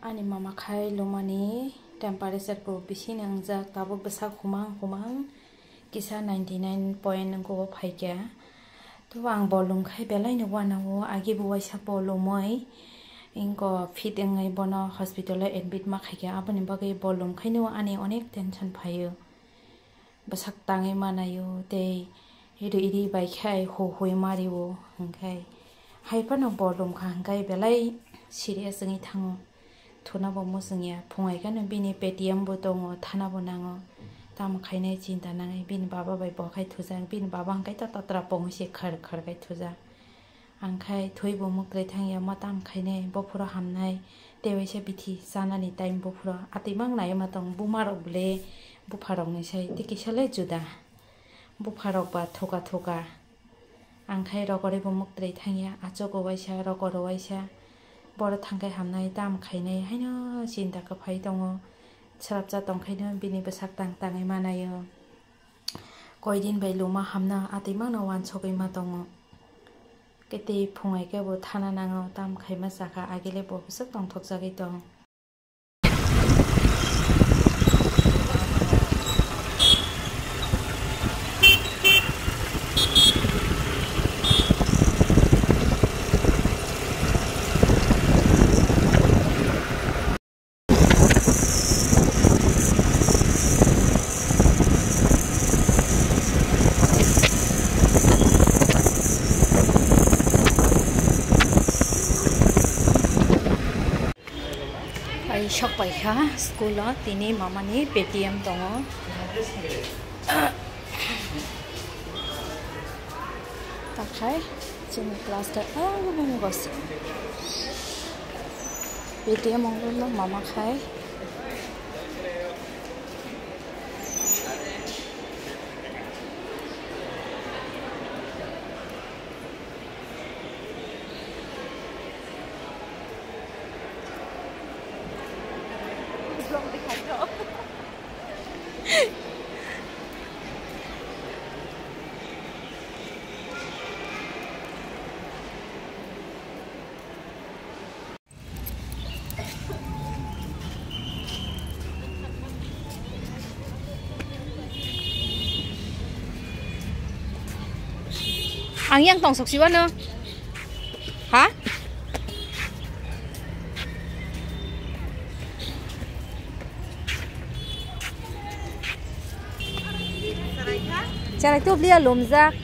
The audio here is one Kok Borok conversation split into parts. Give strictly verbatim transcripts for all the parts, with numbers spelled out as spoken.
Ani mama khai lumani temperature bo bisi nangjak, tabuk bwsak humang humang kisa ninety nine point go phaikya. To ang bo lum khai belai no wanao, agi bo waisa bo lumoi ingo fit wngwi bono hospital o admit ma khaikya, aboni bagwi bo lum khai no ani onek tension phaio. Bwsak tangwi manaio tei ri ri bai khai hu hui mario, hwnkhe hai phano bo lum kha hwnkhe belai serious wngwi thango. Thuna bo muchungya, phungai kheno bini Paytm bo tongo, thana bo nango, tamo khainai chinta nangwi bini baba bai bo khai thujak, bini baba hwnkhe to tatra pongwi se khar khar khai thujak. Ang khai thwi bo muktwi thangya, ma tam khainai, bophuro hamnai, tei waisa bithi chanani time bophuro. Atwi mang nai ma tong, buma rok bwle bupha rok ni sai, tei kisa le juda. Bupha rok ba thoka thoka. Ang khai rogorwi bo muktwi thangya, achogo waisa, rogoro waisa. Boro thangkhai hamnai, tam khainai, haino chinta kwphai tongo. Swrapsa tongkhaino bini bwsak tang tangwi manaio. Koidin bai luma hamna atwi mangno wansogwi ma tongo. Ketwi phungai khe bo thana nango, tam khaima chakha, agile bo bwswk tongthokjagwi tong. Ai sok pai kha school o, tini mama ni Paytm tongo. Takhai chini class ta ang bos. Paytm ong lo mama khai. Ang yang tong sok siwa no. Ha? Charai tu blia lomjak.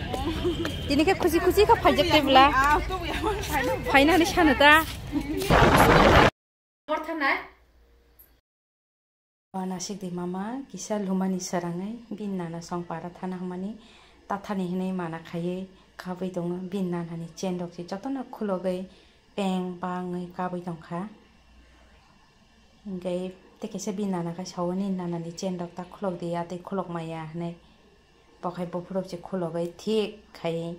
Tini khe khusi khusi kha phaijak tei bla. Phaina ni sanu ta. Hor thanai. Nasik di mama kisa lumani sarangwi bini nana song para thana hwnmani tathani hinwi mana khaiwi kabui tongo. Bini nanani chain rok se jotono khulogwi peng bangwi kabui tongkha. Hingke tei kaisa bini nana khe sao, "Nini nanani chain rok ta khulok di ya tei khulok maya," hinwi. Bo khai buphurok se khulogwi thik khai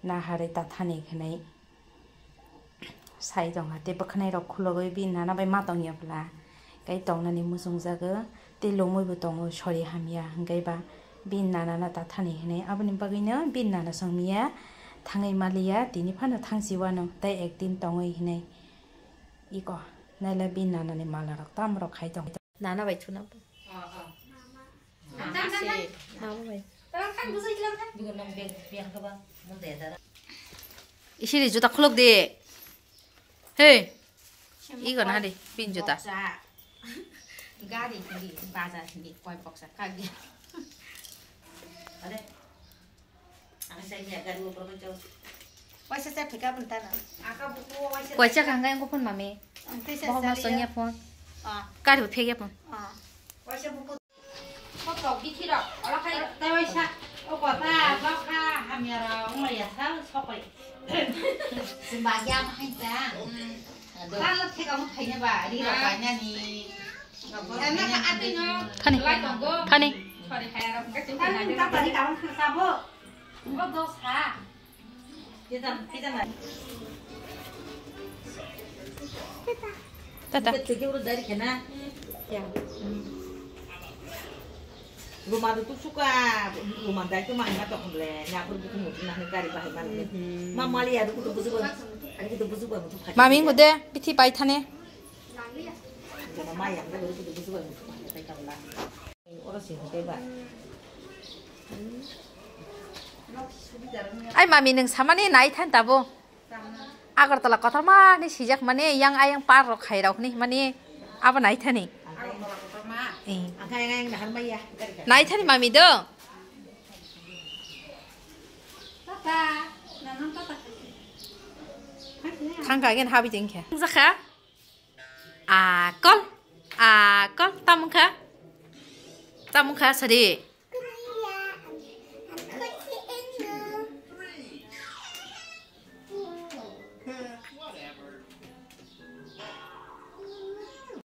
naharwi tathani hinwi sai tongkha. Tei bwkhwnai rok khulogwi bini nana bai ma tongya bwla. Tei tongnani muchungjago tei lomwi bo tongo sori hamya hwnkhe ba bini nana no tathani hinwi. Aboni bagwino bini nana song miya thangwi maliya, tini phano thangsi wano tei ekdin tongwi hinwi. Iko naila bini nanani malarok tamrok khai tong. Nana bai thuna. Isi ri juta khuluk di. Hey. Igo na di pin juta. Gari hindi bazar hindi koi boksa kagya. Are. Waisa se phika pun tana. Waisa kangga yang kupon mami. Ang tei se. Bohok mas sariya. Tongya pon. Ah. Kari bo phegya pon. Ah. Waisa buku. Kotok bithi rok. Ola khai. Tai waisa. O kota, bokha, hamya rok, ongla ya sa, sokoi. Simba ya mahai ta. Hmm. Ado. Talo thega mo khaina ba, ri rok. Ah. Paina ni. Thani. Thani. Tata. Mami ngode, bithi pai thane. Ai mami, nwng samani naithani tabo. Agartala kotorma ni sijak mani yang ayang par rok khai rok ni mani abo naithani. Eh. Naithani mami do. Thangka again habi jengkhe. Jakha. Akol, akol, tamungkha, tamungkha sadi.